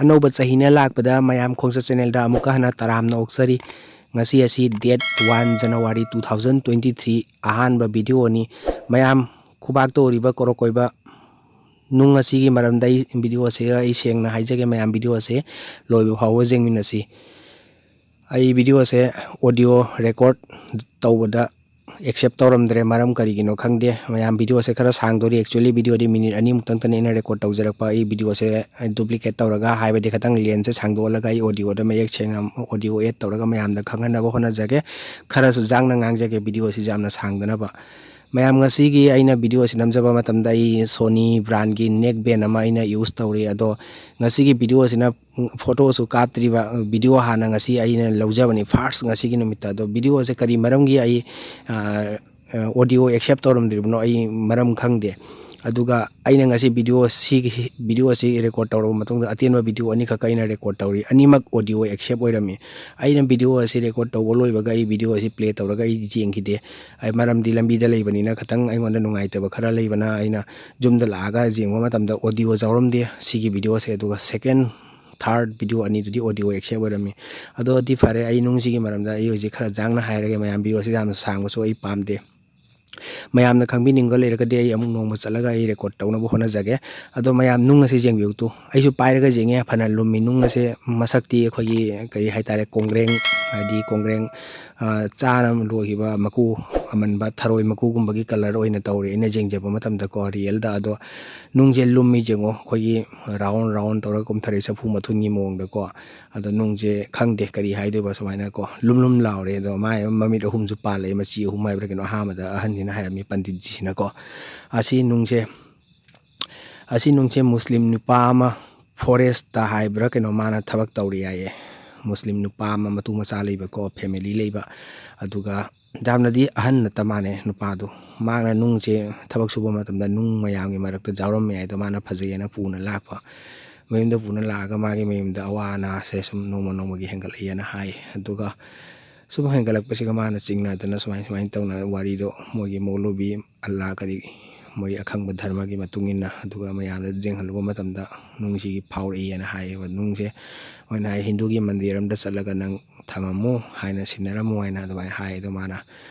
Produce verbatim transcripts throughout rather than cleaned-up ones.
ꯑꯅꯧꯕ ꯆꯍꯤꯅ ꯂꯥꯛꯄꯗ ꯃꯌꯥꯝ ꯈꯣꯡꯆꯠ ꯆꯦꯅꯦꯜꯗ ꯑꯃꯨꯛꯀ ꯍꯟꯅ ꯇꯔꯥꯝꯅ ꯑꯣꯛꯆꯔꯤ꯫ ꯉꯁꯤ ꯑꯁꯤ date one January two thousand twenty three, ꯑꯍꯥꯟꯕ ꯚꯤꯗꯤꯑꯣꯅꯤ꯫ ꯃꯌꯥꯝ ꯈꯨꯕꯥꯛꯇ ꯎꯔꯤꯕ ꯀꯣꯔꯣꯛ ꯀꯣꯏꯕ ꯅꯨꯡ ꯑꯁꯤꯒꯤ ꯃꯔꯝꯗ ꯑꯩ ꯚꯤꯗꯤꯑꯣ ꯑꯁꯤꯒ ꯑꯩ ꯁꯦꯡꯅ ꯍꯥꯏꯖꯒꯦ, ꯃꯌꯥꯝ ꯚꯤꯗꯤꯑꯣ ꯑꯁꯤ ꯂꯣꯏꯕ ꯐꯥꯎꯕ ꯌꯦꯡꯃꯤꯟꯅꯁꯤ꯫ ꯑꯩ ꯚꯤꯗꯤꯑꯣ ꯑꯁꯦ audio record ꯇꯧꯕꯗ accept ꯇꯧꯔꯝꯗ꯭ꯔꯦ, ꯃꯔꯝ ꯀꯔꯤꯒꯤꯅꯣ ꯈꯪꯗꯦ꯫ ꯃꯌꯥꯝ, ꯚꯤꯗꯤꯑꯣꯁꯦ ꯈꯔ ꯁꯥꯡꯗꯣꯔꯤ꯫ Actually, ꯚꯤꯗꯤꯑꯣꯗꯤ ꯃꯤꯅꯤꯠ ꯑꯅꯤꯃꯨꯛꯇꯪꯇꯅꯤ ꯑꯩꯅ record ꯇꯧꯖꯔꯛꯄ꯫ ꯑꯩ ꯚꯤꯗꯤꯑꯣꯁꯦ duplicate ꯇꯧꯔꯒ, ꯍꯥꯏꯕꯗꯤ ꯈꯤꯇꯪ lengthꯁꯦ ꯁꯥꯡꯗꯣꯛꯍꯜꯂꯒ, ꯑꯩ audioꯗ ꯃꯌꯦꯛ ꯁꯦꯡꯅ audio add ꯇꯧꯔꯒ ꯃꯌꯥꯝꯗ ꯈꯪꯍꯟꯅꯕ ꯍꯣꯠꯅꯖꯒꯦ꯫ ꯈꯔꯁꯨ ꯌꯥꯡꯅ ꯉꯥꯡꯖꯒꯦ ꯚꯤꯗꯤꯑꯣꯁꯤꯁꯨ ꯌꯥꯝꯅ ꯁꯥꯡꯗꯅꯕ꯫ ꯃꯌꯥꯝ, ꯉꯁꯤꯒꯤ ꯑꯩꯅ ꯚꯤꯗꯤꯑꯣꯁꯤ ꯅꯝꯖꯕ ꯃꯇꯝꯗ ꯑꯩ Sony brandꯀꯤ neck band ꯑꯃ ꯑꯩꯅ use ꯇꯧꯔꯤ꯫ ꯑꯗꯣ ꯉꯁꯤꯒꯤ ꯚꯤꯗꯤꯑꯣꯁꯤꯅ ꯐꯣꯇꯣꯁꯨ ꯀꯥꯞꯇ꯭ꯔꯤꯕ, ꯚꯤꯗꯤꯑꯣ ꯍꯥꯟꯅ ꯉꯁꯤ ꯑꯩꯅ ꯂꯧꯖꯕꯅꯤ, first ꯉꯁꯤꯒꯤ ꯅꯨꯃꯤꯠꯇ꯫ ꯑꯗꯣ ꯚꯤꯗꯤꯑꯣꯁꯦ ꯀꯔꯤ ꯃꯔꯝꯒꯤ ꯑꯩ, ꯑ, ꯑ, audio accept ꯇꯧꯔꯝꯗ꯭ꯔꯤꯕꯅꯣ ꯑꯩ ꯃꯔꯝ ꯈꯪꯗꯦ꯫ ꯑꯗꯨꯒ ꯑꯩꯅ ꯉꯁꯤ ꯚꯤꯗꯤꯑꯣ ꯁꯤꯒꯤ, ꯚꯤꯗꯤꯑꯣ ꯑꯁꯤ record ꯇꯧꯔꯕ ꯃꯇꯨꯡꯗ ꯑꯇꯦꯟꯕ ꯚꯤꯗꯤꯑꯣ ꯑꯅꯤꯈꯛ ꯑꯩꯅ record ꯇꯧꯔꯤ, ꯑꯅꯤꯃꯛ audio accept ꯑꯣꯏꯔꯝꯃꯤ꯫ ꯑꯩꯅ ꯚꯤꯗꯤꯑꯣ ꯑꯁꯤ record ꯇꯧꯕ ꯂꯣꯏꯕꯒ ꯑꯩ ꯚꯤꯗꯤꯑꯣ ꯑꯁꯤ play ꯇꯧꯔꯒ ꯑꯩ ꯌꯦꯡꯈꯤꯗꯦ꯫ ꯑꯩ ꯃꯔꯝꯗꯤ ꯂꯝꯕꯤꯗ ꯂꯩꯕꯅꯤꯅ ꯈꯤꯇꯪ ꯑꯩꯉꯣꯟꯗ ꯅꯨꯡꯉꯥꯏꯇꯕ ꯈꯔ ꯂꯩꯕꯅ ꯑꯩꯅ ꯌꯨꯝꯗ ꯂꯥꯛꯑꯒ ꯌꯦꯡꯕ ꯃꯇꯝꯗ audio ꯌꯥꯎꯔꯝꯗꯦ ꯁꯤꯒꯤ ꯚꯤꯗꯤꯑꯣꯁꯦ꯫ ꯑꯗꯨꯒ second, third ꯚꯤꯗꯤꯑꯣ ꯑꯅꯤꯗꯨꯗꯤ audio accept ꯑꯣꯏꯔꯝꯃꯤ꯫ ꯑꯗꯣ ꯑꯗꯨꯗꯤ ꯐꯔꯦ, ꯑꯩ ꯅꯨꯡꯁꯤꯒꯤ ꯃꯔꯝꯗ ꯑꯩ ꯍꯧꯖꯤꯛ ꯈꯔ ꯌꯥꯡꯅ ꯍꯥꯏꯔꯒꯦ꯫ ꯃꯌꯥꯝ, ꯚꯤꯗꯤꯑꯣꯁꯤ ꯌꯥꯝꯅ ꯁꯥꯡꯕꯁꯨ ꯑꯩ ꯄꯥꯝꯗꯦ꯫ ꯃꯌꯥꯝꯅ ꯈꯪꯕꯤꯅꯤꯡꯕ ꯂꯩꯔꯒꯗꯤ ꯑꯩ ꯑꯃꯨꯛ ꯅꯣꯡꯃ ꯆꯠꯂꯒ ꯑꯩ record ꯇꯧꯅꯕ ꯍꯣꯠꯅꯖꯒꯦ꯫ ꯑꯗꯣ ꯃꯌꯥꯝ, ꯅꯨꯡ ꯑꯁꯤ ꯌꯦꯡꯕꯤꯌꯨ ꯇꯨ꯫ ꯑꯩꯁꯨ ꯄꯥꯏꯔꯒ ꯌꯦꯡꯉꯦ, ꯐꯅ ꯂꯨꯝꯃꯤ꯫ ꯅꯨꯡ ꯑꯁꯦ ꯃꯁꯛꯇꯤ ꯑꯩꯈꯣꯏꯒꯤ, ꯀꯔꯤ ꯍꯥꯏꯇꯥꯔꯦ, ꯀꯣꯡꯒ꯭ꯔꯦꯡ, ꯍꯥꯏꯗꯤ ꯀꯣꯡꯒ꯭ꯔꯦꯡ, ꯑ, ꯆꯥꯅ ꯂꯣꯏꯈꯤꯕ ꯃꯀꯨ ꯑꯃꯟꯕ ꯊꯔꯣꯏ ꯃꯀꯨꯒꯨꯝꯕꯒꯤ colour ꯑꯣꯏꯅ ꯇꯧꯔꯦ ꯑꯩꯅ ꯌꯦꯡꯖꯕ ꯃꯇꯝꯗꯀꯣ, realꯗ꯫ ꯑꯗꯣ ꯅꯨꯡꯁꯦ ꯂꯨꯝꯃꯤ ꯌꯦꯡꯉꯣ, ꯑꯩꯈꯣꯏꯒꯤ round round ꯇꯧꯔꯒ ꯀꯨꯝꯊꯔꯛꯏ, ꯆꯐꯨ ꯃꯊꯨꯟꯒꯤ ꯃꯑꯣꯡꯗꯀꯣ꯫ ꯑꯗꯣ ꯅꯨꯡꯁꯦ ꯈꯪꯗꯦ ꯀꯔꯤ ꯍꯥꯏꯗꯣꯏꯕ, ꯁꯨꯃꯥꯏꯅ ꯀꯣ ꯂꯨꯝ ꯂꯨꯝ ꯂꯥꯎꯔꯦ꯫ ꯑꯗꯣ ꯃꯥꯏ ꯃꯃꯤꯠ ꯑꯍꯨꯝꯁꯨ ꯄꯥꯜꯂꯛꯑꯦ, ꯃꯆꯤ ꯑꯍꯨꯝ ꯍꯥꯏꯕ꯭ꯔꯥ ꯀꯩꯅꯣ, ꯑꯍꯥꯟꯕꯗ ꯑꯍꯟꯁꯤꯅ ꯍꯥꯏꯔꯝꯃꯤ, ꯄꯟꯗꯤꯠꯖꯤꯁꯤꯅꯀꯣ꯫ ꯑꯁꯤ ꯅꯨꯡꯁꯦ, ꯑꯁꯤ ꯅꯨꯡꯁꯦ ꯃꯨꯁꯂꯤꯝ ꯅꯨꯄꯥ ꯑꯃ, forestꯇ ꯍꯥꯏꯕ꯭ꯔꯥ ꯀꯩꯅꯣ, ꯃꯥꯅ ꯊꯕꯛ ꯇꯧꯔꯤ ꯍꯥꯏꯌꯦ꯫ ꯃꯨꯁꯂꯤꯝ ꯅꯨꯄꯥ ꯑꯃ, ꯃꯇꯨ ꯃꯆꯥ ꯂꯩꯕꯀꯣ, family ꯂꯩꯕ꯫ ꯑꯗꯨꯒ ꯌꯥꯝꯅꯗꯤ ꯑꯍꯟ ꯅꯠꯇ ꯃꯥꯜꯂꯦ ꯅꯨꯄꯥꯗꯣ꯫ ꯃꯥꯅ ꯅꯨꯡꯁꯦ ꯊꯕꯛ ꯁꯨꯕ ꯃꯇꯝꯗ ꯅꯨꯡ ꯃꯌꯥꯝꯒꯤ ꯃꯔꯛꯇ ꯌꯥꯎꯔꯝꯃꯦ ꯍꯥꯏꯗꯣ, ꯃꯥꯅ ꯐꯖꯩꯌꯦꯅ ꯄꯨꯅ ꯂꯥꯛꯄ꯫ ꯃꯌꯨꯝꯗ ꯄꯨꯅ ꯂꯥꯛꯑꯒ ꯃꯥꯒꯤ ꯃꯌꯨꯝꯗ ꯑꯋꯥ ꯑꯅꯥꯁꯦ ꯁꯨꯝ ꯅꯣꯡꯃ ꯅꯣꯡꯃꯒꯤ ꯍꯦꯟꯒꯠꯂꯛꯑꯦꯅ ꯍꯥꯏ꯫ ꯑꯗꯨꯒ ꯁꯨꯝ ꯍꯦꯟꯒꯠꯂꯛꯄꯁꯤꯒ ꯃꯥꯅ ꯆꯤꯡꯅꯗꯅ ꯁꯨꯃꯥꯏ ꯁꯨꯃꯥꯏꯅ ꯇꯧꯅ ꯋꯥꯔꯤꯗꯣ ꯃꯣꯏꯒꯤ ꯃꯧꯂꯨꯕꯤ ꯑꯜꯂꯥ ꯀꯔꯤ ꯃꯣꯏ ꯑꯈꯪꯕ ꯙꯔꯃꯒꯤ ꯃꯇꯨꯡ ꯏꯟꯅ, ꯑꯗꯨꯒ ꯃꯌꯥꯝꯗ ꯌꯦꯡꯍꯜꯂꯨꯕ ꯃꯇꯝꯗ ꯅꯨꯡꯁꯤꯒꯤ ꯐꯥꯎꯔꯛꯏꯅ ꯍꯥꯏꯌꯦꯕ꯫ ꯅꯨꯡꯁꯦ ꯃꯣꯏꯅ ꯍꯥꯏ, "ꯍꯤꯟꯗꯨꯒꯤ ꯃꯟꯗꯤꯔ ꯑꯝꯗ ꯆꯠꯂꯒ ꯅꯪ ꯊꯝꯃꯝꯃꯨ ꯍꯥꯏꯅ ꯁꯤꯟꯅꯔꯝꯃꯨ" ꯍꯥꯏꯅ ꯑꯗꯨꯃꯥꯏꯅ ꯍꯥꯏ꯫ ꯑꯗꯣ ꯃꯥꯅ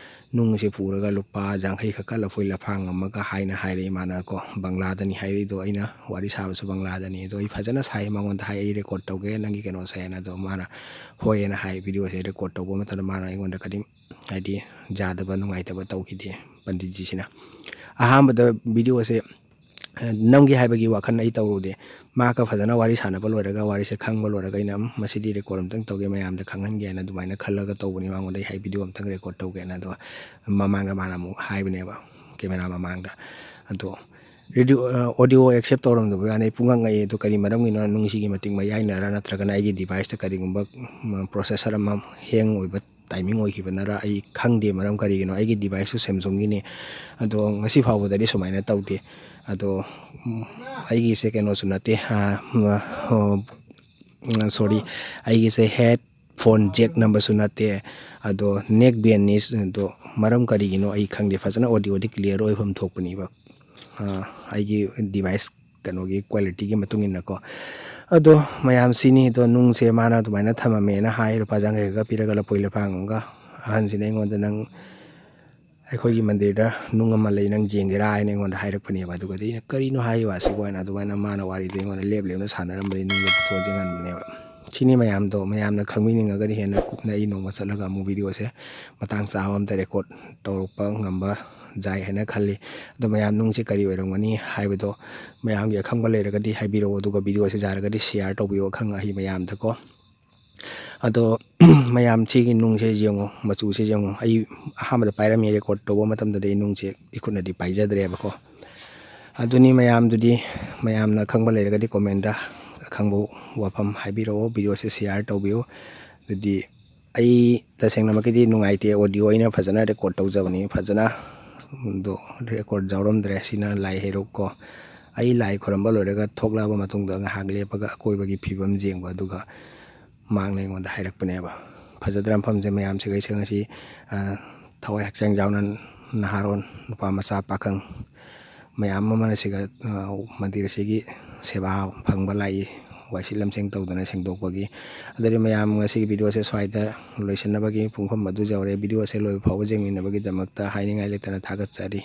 ꯅꯨꯡꯁꯦ ꯄꯨꯔꯒ ꯂꯨꯄꯥ ꯌꯥꯡꯈꯩ ꯈꯛꯀ ꯂꯐꯣꯏ ꯂꯐꯥꯡ ꯑꯃꯒ ꯍꯥꯏꯅ ꯍꯥꯏꯔꯛꯏ꯫ ꯃꯥꯅ ꯀꯣ, ꯕꯪꯒ꯭ꯂꯥꯗꯅꯤ ꯍꯥꯏꯔꯛꯏꯗꯣ, ꯑꯩꯅ ꯋꯥꯔꯤ ꯁꯥꯕꯁꯨ ꯕꯪꯒ꯭ꯂꯥꯗꯅꯤ꯫ ꯑꯗꯣ ꯑꯩ ꯐꯖꯅ ꯁꯥꯏ ꯃꯉꯣꯟꯗ, ꯍꯥꯏ, "ꯑꯩ ꯔꯦꯀꯣꯔꯠ ꯇꯧꯒꯦ ꯅꯪꯒꯤ ꯀꯩꯅꯣꯁꯦ" ꯍꯥꯏꯅ꯫ ꯑꯗꯣ ꯃꯥꯅ ꯍꯣꯏ ꯍꯥꯏꯅ ꯍꯥꯏ꯫ ꯚꯤꯗꯤꯑꯣꯁꯦ ꯔꯦꯀꯣꯔꯠ ꯇꯧꯕ ꯃꯇꯝꯗ ꯃꯥꯅ ꯑꯩꯉꯣꯟꯗ ꯀꯔꯤꯝ, ꯍꯥꯏꯗꯤ, ꯌꯥꯗꯕ, ꯅꯨꯡꯉꯥꯏꯇꯕ ꯇꯧꯈꯤꯗꯦ ꯄꯟꯗꯤꯠꯖꯤꯁꯤꯅ꯫ ꯑꯍꯥꯟꯕꯗ ꯚꯤꯗꯤꯑꯣꯁꯦ, ꯑ, ꯅꯝꯒꯦ ꯍꯥꯏꯕꯒꯤ ꯋꯥꯈꯜ ꯑꯩ ꯇꯧꯔꯨꯗꯦ꯫ ꯃꯥꯒ ꯐꯖꯅ ꯋꯥꯔꯤ ꯁꯥꯟꯅꯕ ꯂꯣꯏꯔꯒ, ꯋꯥꯔꯤꯁꯦ ꯈꯪꯕ ꯂꯣꯏꯔꯒ, ꯑꯩꯅ, "ꯎꯝ, ꯃꯁꯤꯗꯤ ꯔꯦꯀꯣꯔꯠ ꯑꯝꯇꯪ ꯇꯧꯒꯦ, ꯃꯌꯥꯝꯗ ꯈꯪꯍꯟꯒꯦ" ꯍꯥꯏꯅ ꯑꯗꯨꯃꯥꯏꯅ ꯈꯜꯂꯒ ꯇꯧꯕꯅꯤ꯫ ꯃꯉꯣꯟꯗ ꯑꯩ ꯍꯥꯏ, "ꯚꯤꯗꯤꯑꯣ ꯑꯝꯇꯪ ꯔꯦꯀꯣꯔꯠ ꯇꯧꯒꯦꯅ"꯫ ꯑꯗꯣ ꯃꯃꯥꯡꯗ ꯃꯥꯅ ꯑꯃꯨꯛ ꯍꯥꯏꯕꯅꯦꯕ, ꯀꯦꯃꯦꯔꯥ ꯃꯃꯥꯡꯗ꯫ ꯑꯗꯣ ꯔꯦꯗꯤꯑꯣ, ꯑ, ꯑꯣꯗꯤꯑꯣ ꯑꯦꯛꯁꯦꯞ ꯇꯧꯔꯝꯗꯕ ꯋꯥꯅꯤ꯫ ꯑꯩ ꯄꯨꯡꯉꯛ ꯉꯛꯑꯦ꯫ ꯑꯗꯣ ꯀꯔꯤ ꯃꯔꯝꯒꯤꯅꯣ ꯅꯨꯡꯁꯤꯒꯤ ꯃꯇꯤꯛ ꯃꯌꯥꯏꯅꯔ, ꯅꯠꯇ꯭ꯔꯒꯅ ꯑꯩꯒꯤ ꯗꯤꯚꯥꯏꯁꯇ ꯀꯔꯤꯒꯨꯝꯕ, ꯎꯝ, ꯄ꯭ꯔꯣꯁꯦꯁꯔ ꯑꯃ ꯍꯦꯡ ꯑꯣꯏꯕ ꯇꯥꯏꯃꯤꯡ ꯑꯣꯏꯈꯤꯕꯅꯔ, ꯑꯩ ꯈꯪꯗꯦ ꯃꯔꯝ ꯀꯔꯤꯒꯤꯅꯣ꯫ ꯑꯩꯒꯤ ꯗꯤꯚꯥꯏꯁꯁꯨ ꯁꯦꯝꯁꯨꯡꯒꯤꯅꯤ꯫ ꯑꯗꯣ ꯉꯁꯤ ꯐꯥꯎꯕꯗꯗꯤ ꯁꯨꯃꯥꯏꯅ ꯇꯧꯗꯦ꯫ ꯑꯗꯣ, ꯎꯝ, ꯑꯩꯒꯤꯁꯦ ꯀꯩꯅꯣꯁꯨ ꯅꯠꯇꯦ, ꯑ, ꯎꯝ, ꯑ, ꯎꯝ, ꯁꯣꯔꯤ, ꯑꯩꯒꯤꯁꯦ ꯍꯦꯠ ꯐꯣꯟ ꯖꯦꯛ ꯅꯝꯕꯁꯨ ꯅꯠꯇꯦ꯫ ꯑꯗꯣ ꯅꯦꯛ ꯕꯦꯟꯅꯤ꯫ ꯑꯗꯣ ꯃꯔꯝ ꯀꯔꯤꯒꯤꯅꯣ ꯑꯩ ꯈꯪꯗꯦ꯫ ꯐꯖꯅ ꯑꯣꯗꯤꯑꯣꯗꯤ ꯀ꯭ꯂꯤꯌꯥꯔ ꯑꯣꯏꯐꯝ ꯊꯣꯛꯄꯅꯦꯕ, ꯑ, ꯑꯩꯒꯤ ꯗꯤꯚꯥꯏꯁ ꯀꯩꯅꯣꯒꯤ ꯀ꯭ꯋꯥꯂꯤꯇꯤꯒꯤ ꯃꯇꯨꯡ ꯏꯟꯅꯀꯣ꯫ ꯑꯗꯣ ꯃꯌꯥꯝꯁꯤꯅꯤ꯫ ꯑꯗꯣ ꯅꯨꯡꯁꯦ ꯃꯥꯅ ꯑꯗꯨꯃꯥꯏꯅ ꯊꯝꯃꯝꯃꯦꯅ ꯍꯥꯏ, ꯂꯨꯄꯥ ꯆꯥꯝꯌꯥꯡꯈꯩꯒ ꯄꯤꯔꯒ ꯂꯐꯣꯏ ꯂꯐꯥꯡ ꯑꯃꯒ꯫ ꯑꯍꯟꯁꯤꯅ ꯑꯩꯉꯣꯟꯗ, "ꯅꯪ ꯑꯩꯈꯣꯏꯒꯤ ꯃꯟꯗꯤꯔꯗ ꯅꯨꯡ ꯑꯃ ꯂꯩ, ꯅꯪ ꯌꯦꯡꯒꯦꯔꯥ?" ꯍꯥꯏꯅ ꯑꯩꯉꯣꯟꯗ ꯍꯥꯏꯔꯛꯄꯅꯦꯕ꯫ ꯑꯗꯨꯒꯗꯤ ꯑꯩꯅ, "ꯀꯔꯤꯅꯣ ꯍꯥꯏꯔꯤꯕ ꯑꯁꯤꯕꯨ?" ꯍꯥꯏꯅ ꯑꯗꯨꯃꯥꯏꯅ ꯃꯥꯅ ꯋꯥꯔꯤꯗꯣ ꯑꯩꯉꯣꯟꯗ ꯂꯦꯞ ꯂꯦꯞꯅ ꯁꯥꯟꯅꯔꯝꯕꯗꯒꯤ ꯅꯨꯡꯗꯣ ꯄꯨꯊꯣꯛꯑ ꯌꯦꯡꯍꯟꯕꯅꯦꯕ꯫ ꯁꯤꯅꯤ ꯃꯌꯥꯝꯗꯣ꯫ ꯃꯌꯥꯝꯅ ꯈꯪꯕꯤꯅꯤꯡꯉꯒꯗꯤ ꯍꯦꯟꯅ ꯀꯨꯞꯅ ꯑꯩ ꯅꯣꯡꯃ ꯆꯠꯂꯒ ꯑꯃꯨꯛ ꯚꯤꯗꯤꯑꯣꯁꯦ ꯃꯇꯥꯡ ꯆꯥꯕ ꯑꯝꯗ ꯔꯦꯀꯣꯔꯠ ꯇꯧꯔꯛꯄ ꯉꯝꯕ ꯌꯥꯏ ꯍꯥꯏꯅ ꯈꯜꯂꯤ꯫ ꯑꯗꯣ ꯃꯌꯥꯝ, ꯅꯨꯡꯁꯦ ꯀꯔꯤ ꯑꯣꯏꯔꯝꯒꯅꯤ ꯍꯥꯏꯕꯗꯣ ꯃꯌꯥꯝꯒꯤ ꯑꯈꯪꯕ ꯂꯩꯔꯒꯗꯤ ꯍꯥꯏꯕꯤꯔꯛꯑꯣ, ꯑꯗꯨꯒ ꯚꯤꯗꯤꯑꯣꯁꯦ ꯌꯥꯔꯒꯗꯤ ꯁꯤꯌꯥꯔ ꯇꯧꯕꯤꯌꯣ ꯑꯈꯪ ꯑꯍꯩ ꯃꯌꯥꯝꯗꯀꯣ꯫ ꯑꯗꯣ ꯃꯌꯥꯝ, ꯁꯤꯒꯤ ꯅꯨꯡꯁꯦ ꯌꯦꯡꯉꯣ, ꯃꯆꯨꯁꯦ ꯌꯦꯡꯉꯣ꯫ ꯑꯩ ꯑꯍꯥꯟꯕꯗ ꯄꯥꯏꯔꯝꯃꯤ, ꯔꯦꯀꯣꯔꯠ ꯇꯧꯕ ꯃꯇꯝꯗꯗꯤ ꯑꯩ ꯅꯨꯡꯁꯦ ꯏꯈꯨꯠꯅꯗꯤ ꯄꯥꯏꯖꯗ꯭ꯔꯦꯕꯀꯣ꯫ ꯑꯗꯨꯅꯤ ꯃꯌꯥꯝꯗꯨꯗꯤ, ꯃꯌꯥꯝꯅ ꯈꯪꯕ ꯂꯩꯔꯒꯗꯤ ꯀꯣꯃꯦꯟꯗ ꯑꯈꯪꯕ ꯋꯥꯐꯝ ꯍꯥꯏꯕꯤꯔꯛꯑꯣ, ꯚꯤꯗꯤꯑꯣꯁꯦ ꯁꯤꯌꯥꯔ ꯇꯧꯕꯤꯌꯨ꯫ ꯑꯗꯨꯗꯤ ꯑꯩ ꯇꯁꯦꯡꯅꯃꯛꯀꯤꯗꯤ ꯅꯨꯡꯉꯥꯏꯇꯦ, ꯑꯣꯗꯤꯑꯣ ꯑꯩꯅ ꯐꯖꯅ ꯔꯦꯀꯣꯔꯠ ꯇꯧꯖꯕꯅꯤ, ꯐꯖꯅ ꯑꯗꯣ ꯔꯦꯀꯣꯔꯠ ꯌꯥꯎꯔꯝꯗ꯭ꯔꯦ꯫ ꯁꯤꯅ ꯂꯥꯏ ꯍꯩꯔꯨꯛ ꯀꯣ꯫ ꯑꯩ ꯂꯥꯏ ꯈꯣꯏꯔꯝꯕ ꯂꯣꯏꯔꯒ ꯊꯣꯛꯂꯛꯑꯕ ꯃꯇꯨꯡꯗ ꯉꯥꯏꯍꯥꯛ ꯂꯦꯞꯄꯒ ꯑꯀꯣꯏꯕꯒꯤ ꯐꯤꯕꯝ ꯌꯦꯡꯕ, ꯑꯗꯨꯒ ꯃꯥꯡꯅ ꯑꯩꯉꯣꯟꯗ ꯍꯥꯏꯔꯛꯄꯅꯦꯕ꯫ ꯐꯖꯗ꯭ꯔ ꯃꯐꯝꯁꯦ ꯃꯌꯥꯝꯁꯤꯒ ꯑꯩꯁꯦ ꯉꯁꯤ, ꯑ, ꯊꯋꯥꯏ ꯍꯛꯆꯥꯡ ꯌꯥꯎꯅ ꯅꯍꯥꯔꯣꯟ, ꯅꯨꯄꯥ ꯃꯆꯥ, ꯄꯥꯈꯪ, ꯃꯌꯥꯝ ꯑꯃꯅ ꯁꯤꯒ, ꯑ, ꯃꯟꯗꯤꯔ ꯑꯁꯤꯒꯤ ꯁꯦꯕꯥ ꯐꯪꯕ ꯂꯥꯛꯏ, ꯋꯥꯏꯁꯤꯠ ꯂꯝꯁꯦꯡ ꯇꯧꯗꯅ ꯁꯦꯡꯗꯣꯛꯄꯒꯤ꯫ ꯑꯗꯨꯗꯤ ꯃꯌꯥꯝ, ꯉꯁꯤꯒꯤ video ꯑꯁꯦ ꯁ꯭ꯋꯥꯏꯗ ꯂꯣꯏꯁꯤꯟꯅꯕꯒꯤ ꯄꯨꯡꯐꯝ ꯑꯗꯨ ꯌꯧꯔꯦ꯫ Video ꯑꯁꯦ ꯂꯣꯏꯕ ꯐꯥꯎꯕ ꯌꯦꯡꯃꯤꯟꯅꯕꯒꯤꯗꯃꯛꯇ ꯍꯥꯏꯅꯤꯡꯉꯥꯏ ꯂꯩꯇꯅ ꯊꯥꯒꯠꯆꯔꯤ꯫